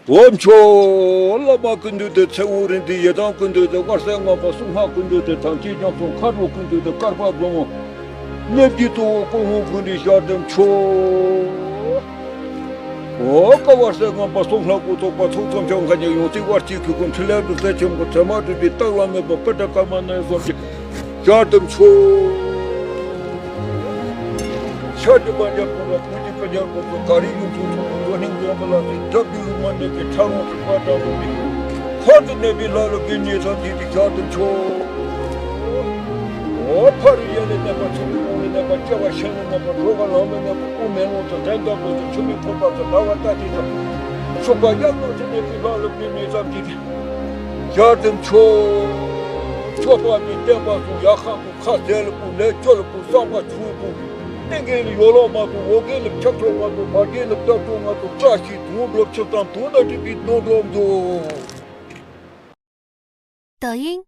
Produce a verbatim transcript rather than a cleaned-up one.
འོ་མཆོག། བླ་མ་ཀུན་འདུས་ཏེ་ཚེ་དབང་རིག་འཛིན། ཡི་དམ་ཀུན་འདུས་ཏེ་དབལ་གསས་ལྔ་པ། གསུང་སྔགས་ཀུན་འདུས་ཏེ་ཐམས་ཅད་རྒྱ་མཚོ། མཁའ་འགྲོ་ཀུན་འདུས་ཏེ་བསྐལ་པ་འཛོམས། གནས་བརྒྱད་གཙོ་བོ་ཀུན་དབང་ཀུན་འདུས་ཤར་དུ་མཆོག། འོ་ཀ་དབལ་གསས་ལྔ་པ། གསུང་ལྷ་སྐུ་ཚོགས་པ། ཚོགས་གཙོ་མཆོག་མཁའ་འགྱུར། ཡང་སྲིད་དབལ་གྱི་གུར་ཀུམ། ཕྲིན་ལས་རྡུལ་གསལ་ཆེན་པོ། ཚད་མ་རིག་པའི་རྟགས་ལ་དམིགས་པ། པུ་ཏྲ་ཀརྨ་རྣམ་གསུམ་གྱི་ཤར་དུ་མཆོག། ཤར་གྱི་པ་ཉག་ཀུན་ལ། གུར་གྱི་པ་ཉག་ཀུན་ལ། ག་རི་ཡུམ་ཆུང་ཆུང་གི་ལོ་སྙིང་འཛོམས་པ་ལ་སྲིད། དགྲ་བདུད་ལུག་མ་ནད་ཀྱི་ཁྲག་རླུང་ཚུགས་པ་དྲག་པོ་འདི། འཁོར་དུ་གནས་པའི་ལྷ་ཀླུ་དགེ་བསྙེན་མཚམས་འདི་ཏེ་ཤར་དུ་མཆོག། འོ་ཕ་རི་ཡ་ལས་གནས་པ། ཚུ་རི་ཀོང་ལས་གནས་པ། སྐྱ་བ་ཤན་ལས་གནས་པ། གྲོ་ག་ལང་ལས་གནས་པ། དབུ་མེ་ལོང་དང་གདན་དཀར་པོ་དང་། ཆུ་མིག་ཕུར་པ་དང་ཟླ་བ་ལྟ་ཅི་དང་། ཕྱུག་པ་གཡག་ནག་ཅི་གནས་པའི་ལྷ་ཀླུ་དགེ་བསྙེན་མཚམས་འདི་ཏེ་ཤར་དུ་མཆོག། མཆོག་པ་འདི་བསྟན་པ་སྲུང་ཡ་ཁང་པོ། ཁ་ཟས་ལ་པོ། ལས་སྐྱོ་ལ་པོ། བསམ་པ་ཆུང་པོ། སྟེང་གི་ལ་ཡོ་ལོ་མ་པོ། འོག་གི་ལ་ཆབ་ཆོ་མ་པོ། བར་གྱི་ལ་ཏག་ཏོ་མ་པོ། བཀྲ་ཤིས་དུང་སྒྲོག་ཆུ་གཙང་དུང་དང་འདྲིས་པའི་སྣུམ་སྒྲོམ་མཛོ། 抖音